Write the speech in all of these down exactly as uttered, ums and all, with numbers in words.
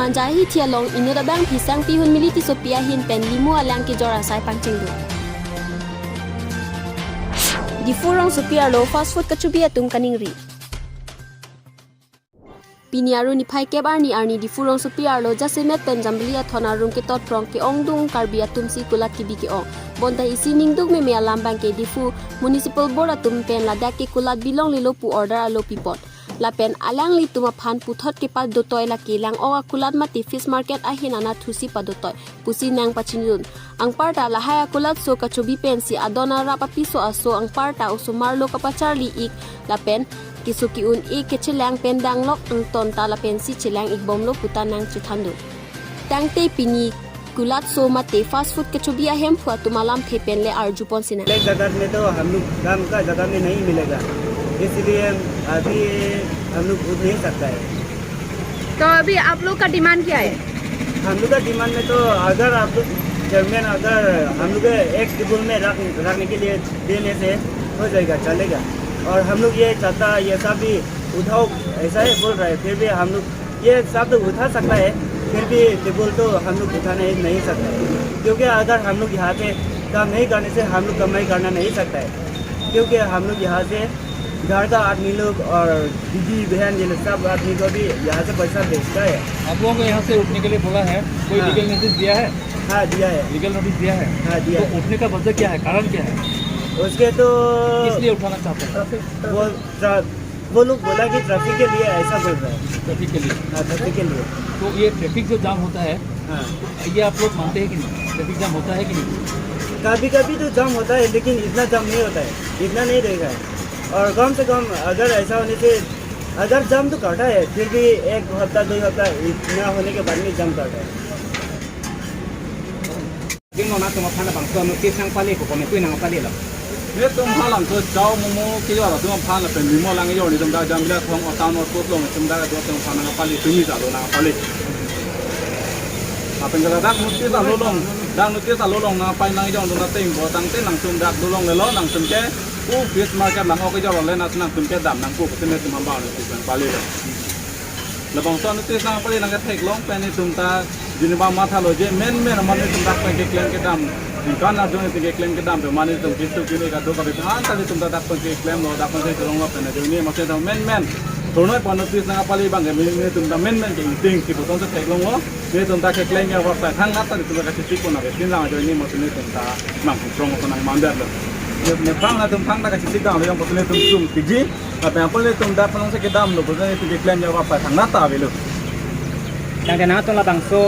Manja Hithi along inut abangphi Sangpi Hunmili Tissopi ahin pen limu alang kejor asai pangchengdun. Diphu rongsopi arlo fast food kachobi atum kaningri. Pini arni niphai kep arni arni Diphu rongsopi arlo jasemet pen Jambili athon arong ketot prong ke-ongdung Karbi atum si kulat kebi ke-ong. Bonta isi ningduk meme alam abangke Diphu Municipal Board atum pen ladak ke kulat bilonglelo pu order alo pipot. Lapen alanglitum aphan puthot kepadotoi lake lang-ok akulat mate fish market ahin anatthu si padotoi pusi nangpachinidun. Anparta lahai akulatso kachobi pensi adon arap apiso aso anparta osomar lo kapacharli-ik lapen keso ke-un-e kechelang pen danglok angton ta lapensi chelang-ik bomlo puta nangchethandun. Tangte pini kulatso mate fast food kachobi ahemphu atum alamthe pen le arjupon sinang. अलग जगह में तो हम लोग काम का जगह में नहीं मिलेगा, इसलिए हम अभी हम लोग उठ नहीं सकता है। तो अभी आप लोग का डिमांड क्या है? हम लोग का डिमांड में तो अगर आप लोग चेयरमैन अगर हम लोग के एक टेबल में रख रखने के लिए देने से हो जाएगा, चलेगा। और हम लोग ये चाहता, ये सब भी उठाओ, ऐसा ही बोल रहा है, फिर भी हम लोग ये सब तो उठा सकता है, फिर भी टेबल तो हम लोग उठाना ही नहीं सकता है, क्योंकि अगर हम लोग यहाँ पे काम नहीं करने से हम लोग कमाई करना नहीं सकता है, क्योंकि हम लोग यहाँ से घर का आदमी लोग और बीबी बहन ये लोग सब आदमी को भी यहाँ से पैसा भेजता है। आप लोगों को यहाँ से उठने के लिए बोला है, कोई हाँ। लीगल नोटिस दिया है? हाँ, दिया है। लीगल नोटिस दिया है? हाँ, दिया तो है। उठने का वजह क्या है, कारण क्या है? उसके तो किस लिए उठाना चाहते हैं? वो ट्रा-, वो लोग बोला कि ट्रैफिक के लिए ऐसा बोल रहा है। ट्रैफिक के लिए? हाँ, ट्रैफिक के लिए। तो ये ट्रैफिक जो जाम होता है, हाँ। ये आप लोग मानते हैं कि नहीं? ट्रैफिक जाम होता है कि नहीं? कभी-कभी तो जाम होता है, लेकिन इतना जाम नहीं होता है, इतना नहीं रहेगा। और कम से कम अगर ऐसा होने से, अगर जाम तो करता है, फिर भी एक हफ्ता, दो हफ्ता इतना होने के बाद में जाम करता है। Ding nona tum aphan labangso notice nangpale ko kome kui nangpale lo. Netum halangso chow momo kejor atum aphan lapen limo alang kejor netum dak Jambili athon o town o court along netum dak atum aphan nangpale tumi ta lo nangpale. Lapen dak notice along, dak notice along nangpai nangjong dun ateng bo tangte nangtum dak dolonglelo nangtum ke u fish market lang-ok kejor le nat nangtum ke dam nangpo pusi netum abang notice nangpale lo. Labangso notice nangpale nangketheklong pen netum ta juniba mathalo je menmen amat netum dak pen keklem kedam. Ningkan arjong netum keklem kedam pen mane netum kistu kini kado kabi anta netum ta dak pen keklemlo dak pen kelonglo pen ajoine mate ta menmen. Thurnoi pen notice nangpale abangke netum ta menmen ke ingting si puthot si theklonglo. Netum ta keklem ya wapsai thangnat ta netum ta kachesik pon ave sinlang ajoine mate netum ta nangphrong ko nangmandet lo. Nephrang netum thangta kachesik dam lo yang puthot netum sum piji. Lapen apot netum dak pen alongsi kedamlo, puthot netum keklem ya wapsai thangnat ta avelo. Tangte nangtum labangso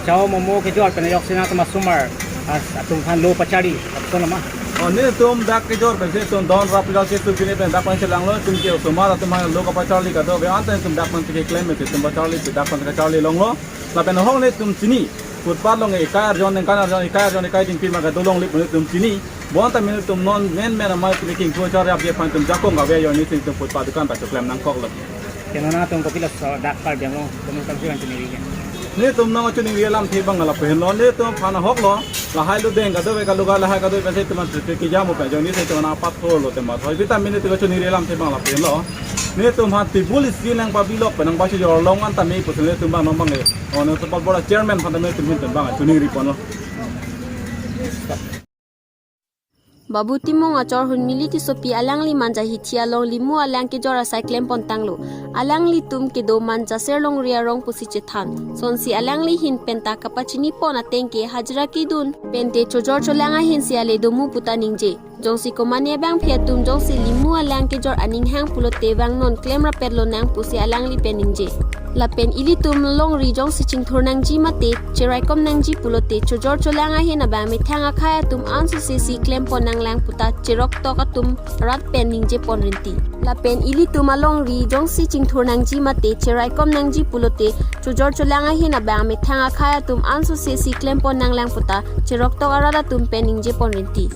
chow momo kejor pen ajoksi nangtum asomar as atum aphan lo pacharli, atum lo ma? O netum dak kejor pensi netum don rap gal ke tu kini pen dak pen chelanglo, netum ke osomar atum aphan lo kapacharli kadokave anta netum dak pen keklem pensi netum pacharli, dak pen kacharli longlo. Lapen ahok netum chini, footpath along ekai arjon, ningkan arjon, ekai arjon, ekai dingpi ma kadolongle pu netum chini. Bonta netum non menmen amei pini kingthur chari abdi aphan netum jakong kave ajoine si netum footpath dukan ta choklem nangkoklo. Keno nangtum kopilo laso dak Karbi Anglong Communist Council aphan chiningri ke? Netum nangchiningri alamthe abang lapu henlo, netum aphan ahoklo, lahai lo deng kadokave kaluga lahai kadokave pensi netum traffic kejam pen ajoine si netum nangpathorlo tema. Hoi vitamin netum chiningri alamthe abang lapu henlo. Netum aphan table isi nangpabilok pen nangpachejor long anta me pusi netum abang nang abang e. O netum pabora chairman aphan ta netum ahin pen abang chiningri ponlo. Babu Timung achor Hunmili Tissopi alangli Manja Hithi along limu alang kejor asai klem pon tanglo. Alanglitum kedo Manja Serlongri arong pusi chethan. Sonsi alangli ahin penta kapachini pon ateng ke hajira kedun pente chojor cholang ahin si ale domu puta ningje. Jongsi komane abangpi atum jongsi limu alang kejor aning hang pulote vangnon klem rapet lonang pusi alangli pen ningje. Lapen ilitum longri jongsi chingthur nangji mate cheraikom nangji pulote chojor cholang ahin abang methang akhei atum ansose si klem pon nanglang puta cheroktok atum rat pen ningje pon rinti. Lapen ilitum alongri jongsi chingthur nangji mate cheraikom nangji pulote chojor cholang ahin abang methang akhei atum ansose si klem pon nanglang puta cheroktok arat atum pen ningje pon rinti.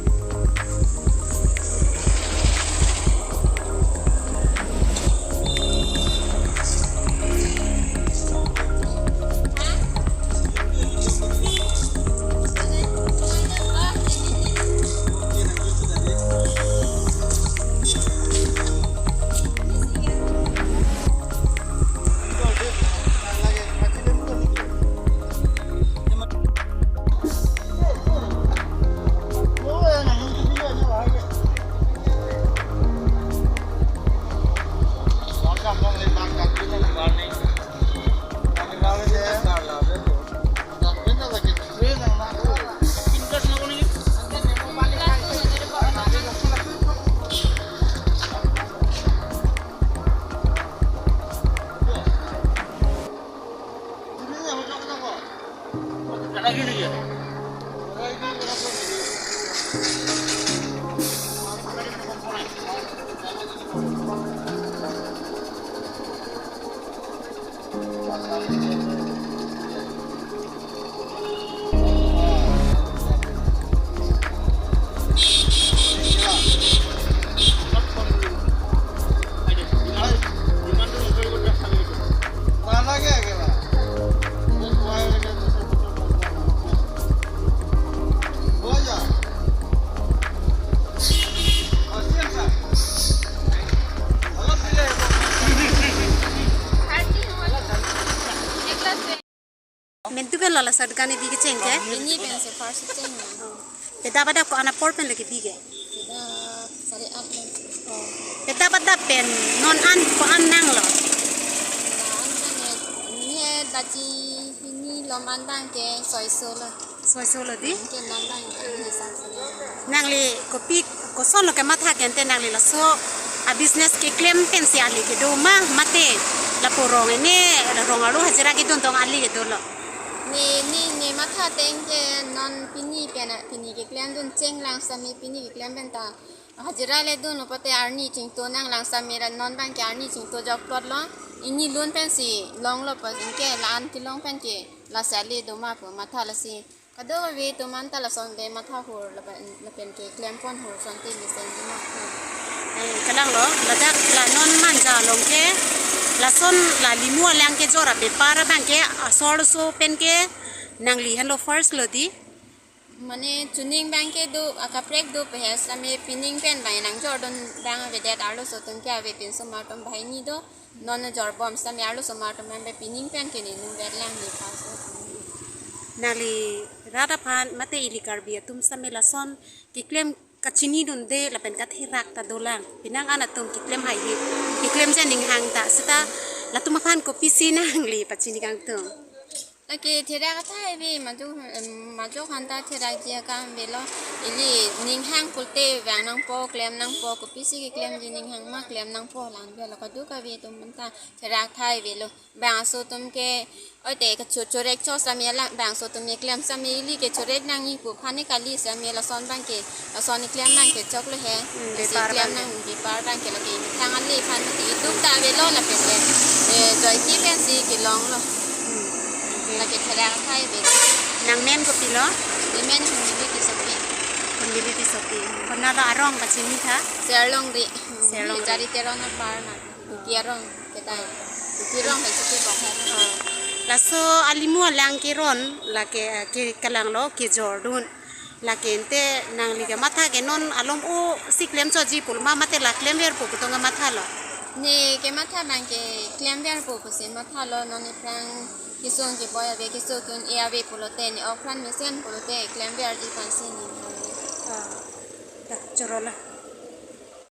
Mentu pen lo laso dukan kebi kecheng ke? Pini pensi first cheng. Pada pada ko-an apor pen lagi bi ke? Pada sare aat lo. Pada pada pen non an ko-an nanglo? Non an ke ne, ne baji hini lom an abang ke soiso lo. Soiso lo di? Ke non abang ke ini sasana. Nangli kopi koson lo kematha ke ante nangli laso a business keklem pensi ali kedo ma mate lapu rong ene rong arlo hajira kedun tong ali kedo lo? Ne, ne, ne matha ateng ke non pini pen, pini keklem dun chenglang sami pini keklem pen ta hajira le dun lo pute arni chingto nanglang sami ra non abang ke arni chingto jokplot lo. Ini lun pensi longlo pu anke la-an kelong pen ke lasi ali do ma pu matha lasi. Kadokave atum anta lason ave matha hur lapen, lapen keklem pon hur sonti mesen di ma. Eh, kalang lo, ladak la non Manja along ke, lason la limu alang kejor abepar abang ke, asor so pen ke, nangli henlo first lo di? Mane chuning abang ke do, akaprek do pehes, ame pining pen abang nangjor dun abang avedet arloso atum ke ave pinso mar atum banghini do. Non jor bom sami arloso mar atum ame pining pen ke ne nung vet lang ne paso. Nangli rat aphan mate ili Karbi atum sami lason keklem kachini dunde lapen katherak ta dolang. Penang an atum keklem haihe. Keklem je ninghang ta seta latum aphan kopisi nangli pachini kangtung? Lake therak athai ave majok, em, majok aphan ta therakji akam avelo. Ili ninghang pulote vang nangpo, klem nangpo, kopisi keklemji ninghang ma klem nangpo lang avelo kadokave atum aphanta therak athai avelo. Bangso atum ke, oite kachorek cho sami alang, bangso atum keklem sami ili kechorek nangji pu aphan ne kali sami lason abang ke, lason keklem abang ke choklo he. Hmm, si bepar klem abang nang ke. Bepar abang ke lake methang ali aphan mati itum ta avelo lapen ke, eh, joike pensi kelonglo. Hmm, okay. Lake therak athai ave. Nangmen kopilo? Nemen Hunmili Tissopi. Hunmili Tissopi. Konatlo arong pachini tha? Serlongri. Serlongri. Jari Teron apar na. Kuki arong kedai. Kuki arong hai suki bok hai. Oh. Laso alimu alang keron lake, eh, ke kalang lo kejor dun. Lake ante nangli kematha ke non alom o si klem choji pu ma mate la klemverpo pu tong kematha lo? Ne kematha abang ke klemverpo pusi matha lo, non aphrang kesung keboi ave, kesung ke-un-e ave pulote ne ok apran mesen pulote klemverji aphansi ne. Ah. Dak choro la.